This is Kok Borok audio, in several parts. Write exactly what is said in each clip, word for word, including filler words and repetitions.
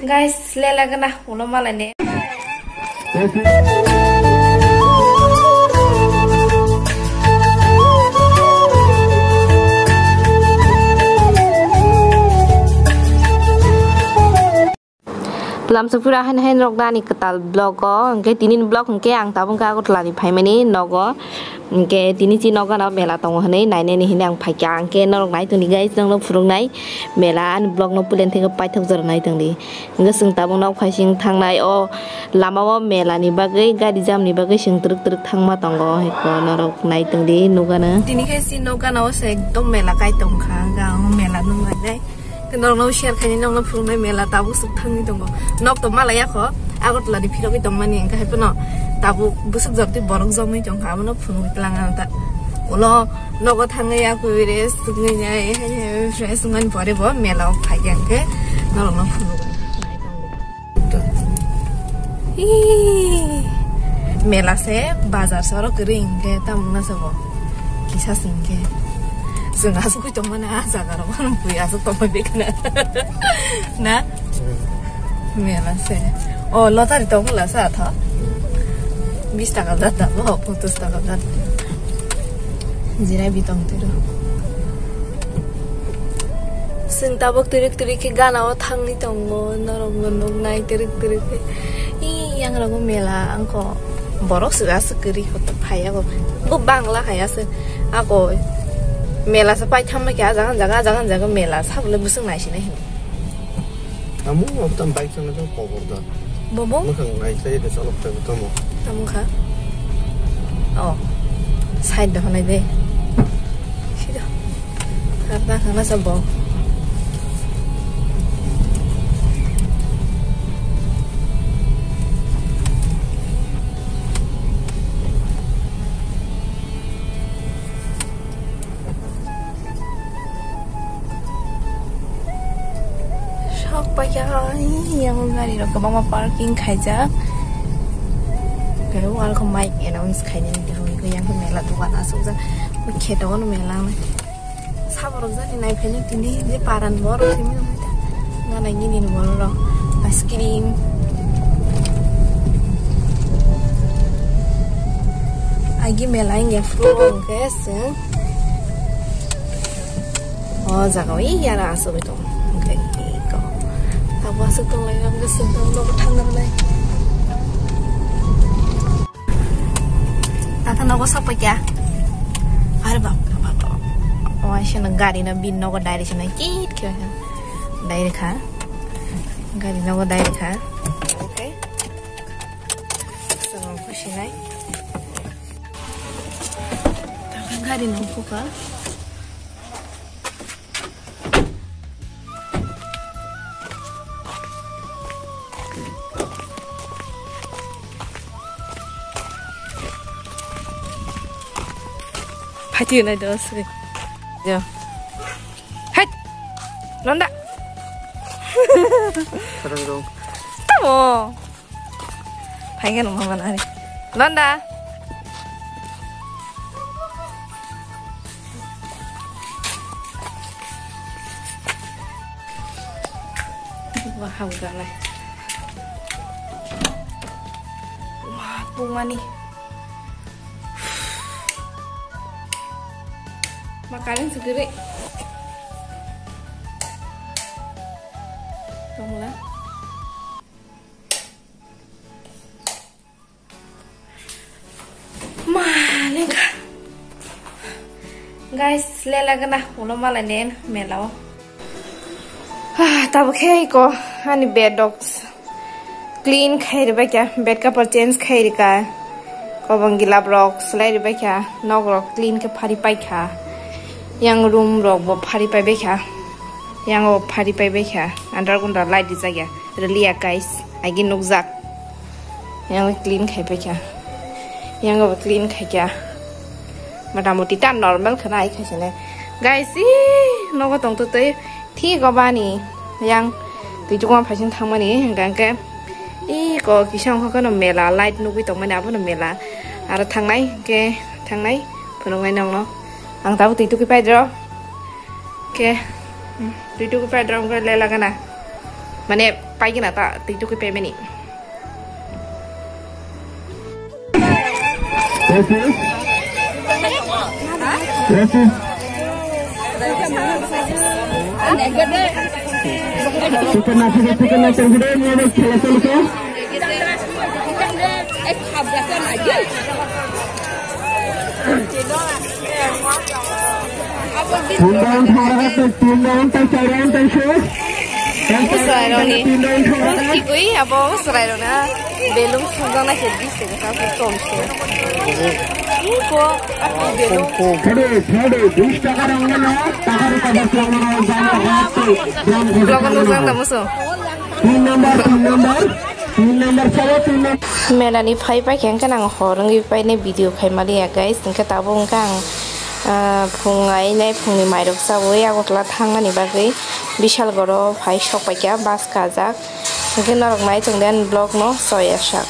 Guys, lela gana ulo malai ne. Lamsok phira haino haino rok dani kwtal vlog o, hwnkhe tini ni vlog hwnkhe ang tabuk khe Agartala ni phaimani nogo, hwnkhe tini chi nokgana mela tongo hwnwi nainani hwnwi ang phaikha, hwnkhe norok nai tongdi guys, nokno phunuknai mela ani vlog no pulen theke paithak jora nai tongdi, hwnkhe chwng tabuk nok phaising thangnai o lama o mela ni bagwi gari jam ni bagwi chwng twrwk twrwk thangma tongo, hwnkhe norok nai tongdi nokgana. Tini khe si nokgana o se ekdom mela kai tongkha, hwnkhe ang mela nung lainai. Norokno share khainai, norokno phunuknai mela tabuk swk thangwi tongo. Nok to malaya kho, Agartala ni phirogwi tongmani, hwnkhe hai phano tabuk bwswk jorti borok jomwi tongkha, abono phunugwi tlang ang ta. Ulo nogo thangwi yakwi rest swngwi nai, hai hai fresh wngmani pore bo mela o phaiya hwnkhe norokno phunugwi. Ih, mela se, bazar se oro kwrwi hwnkhe tamo wngna se bo. Kisa se hwnkhe. Chwng asugwi tongmani ah jaga rok, bui asuk tongma bikna. Na? Mela se. O, lottery tong la sa tho. Bis taka jat da bo, ponchas taka jat. Jirai bi tong tiro. Chwng tabuk twrwk twrwk khe gana o thangwi tongo, norok bo nuknai twrwk twrwk khe. Ee, yang rogo mela angkho borok se aswk kwrwi kho phai yago. Bo bangla hai aswk ako mela se pai thamma khe ah jaga ah jaga, ah jaga ah jaga mela sabole bwswk naisinai hino. Amo abo tam bike chana jang kobor da. Bobo? Mwkhang nai khlai de chalok khlai tamo. Tamo kha? Oh. Side da honai de. Sida. Karna khana sa bo. Sok paikha, yang gari rok kwbangma parking khaijak. Khe wal kho mic announce khainani tongwi khe yang khe mela dogan asukjak. Khe dogan mela nai. Saborok jani nai phani tini je paran borok simi nai ta. Nana gini ni borok rok. Ice cream. Agi mela inge fru hwnkhe chwng. O jaga o yara asugwi tongo. Hwnkhe iko. Abo aswk tonglai, ang goso tong nogo thangna rwnai. Tata nogo sokphaikha. Are bap, bap, bap, bap. O aisano gari no bin nogo direct swnai kit khe. Direct kha. Gari nogo direct kha. Okay. Chwng khusinai. Tata gari no phukha. Phaiti nai do sri. Jo. Hai. Nanda. Sarang dong. Tamo. Phaikhe nung mama nari. Nanda. Wah, hau galai. Wah, pungmani. Makanan segere. Tongla. Ma, lengkha. Guys, lela gana ulo malai nen mela o. Ah, tabo khe ko ani bed dogs clean khai ribai kya, bed cover change khai rika. Kobong gilap rok slai ribai kya, nok rok clean khe phari pai kha. Yang room rok bo phari pai bai kha. Yang o phari pai bai kha. Andar gunda light di jagya. Relia guys, agi nukjak. Yang clean khai pai kha. Yang bo clean khai kha. Motamoti ta normal khana ai khai sene. Guys, ih, nogo tong tu tei thik o bani. Yang tui tukma phaisin thangmani hingka hingke. Ih, ko kisa ongkha kheno mela light nugui tongmani abono mela. Aro thangnai hingke thangnai phunuknai nongno. Ang tabuk tui tukui paidro. Ke. Twi tukui pai dram khe lela gana. Mane pai gana ta twi tukui pai mani. Ready? Ready? Chicken na, chicken, chicken na, chicken na, chicken na, chicken na. Tin round thora, tin round, tin round, tin round. Usai roni. Tin round thora. Tikui abo usai rona. Belum sungang na jadi sih, tapi tom sih. Ko, aku belum. Thirty, thirty, bis taka rang na, taka rang na, taka rang na. Logon nukjang da muso. Tin number, tin number, tin number, sabo tin number. Melani phai pai khe, hwnkhe nang hor wngwi paine video khai maliya, guys. Hwnkhe tabuk hwnkhe ang, ah, phung ainai phungni mairok chawi Agartala thangnani bagwi Bishalgarh o phai sok paikha, bus kajak. Hwnkhe norok nai tongdi ani vlog no, soya sak.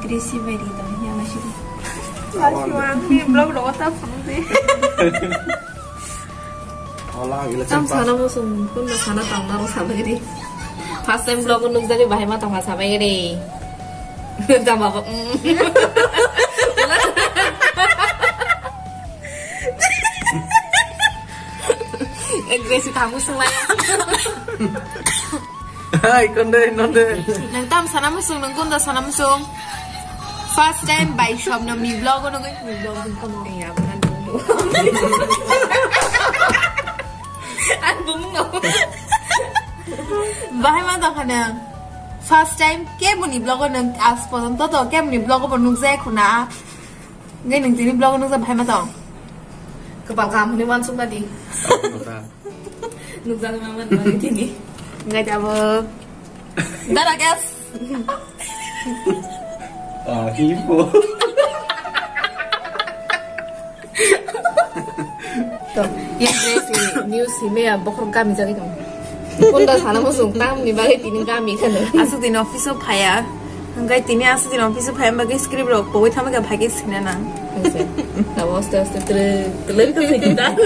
Krisi bai ri tong yang nasi. Last one, ni vlog ro ta phang de. Ola, gila. Tam sana muchung, kun na sana tang na sana gede. First time vlog nuk jagi bahai ma tong sana gede. Jama ba. Ek besi kamu semua. Hai, konde, nonde. Nang tam sana muchung, nang kunda sana muchung. First time bai shop no mi vlog no goi, mi vlog no kono. Ya, bukan dulu. An bung no. Bahai ma da khana. First time ke muni vlog no as pojonto to ke muni vlog bo nuk jai khuna. Ngai nung tini vlog no nuk jai bahai ma tong. Kepal kamu ni mansung tadi. Nukjagwi ma mani bagwi tini. Ngai tabuk. Dara gas. Ah, hipo. To, yang dress ini, news ini ya, bokhorok kami jagwi tong. Kunda sana muchung tam ni bagwi tini kami khana. Asuk din office o phaya. Hingke tini asuk din office o phaya, bagwi script rok pogwi thangma khe bhai khe sina nang. Tabo aste aste tele, tele khe sina.